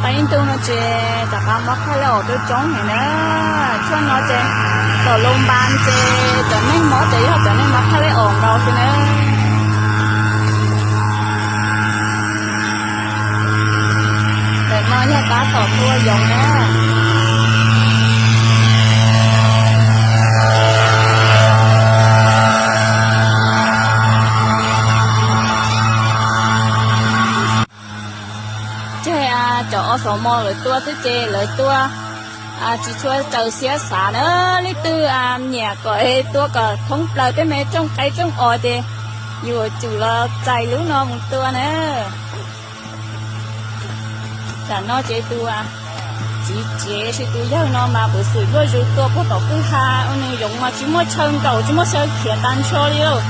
Ib ntu no ces rov qab mob qhaij le os, tuaj coob heev na. Tshuaj no ces tom lus npas ces cov neeg mob ces yog cov neeg mob qhaij le os nkaus xwb na. Ntawm no yog tab tom tua yoov na. Ces cov os xos mos lawv tua xwb ces lawv tua tsis tshua raws siab xav na. Leej twg nyiam kom tua kom thoob plaws tej me rooj qe rooj os ces yuav tsum los txais lub no mus tua na. Tam no ces tus txiv tsev sis tus yawg no mas puv xwm luaj zus tua puag tom kwj ha, ua nws yoov mas tsis muaj chaw nkaum tsis muaj chaw khiav tag nrho li lauj.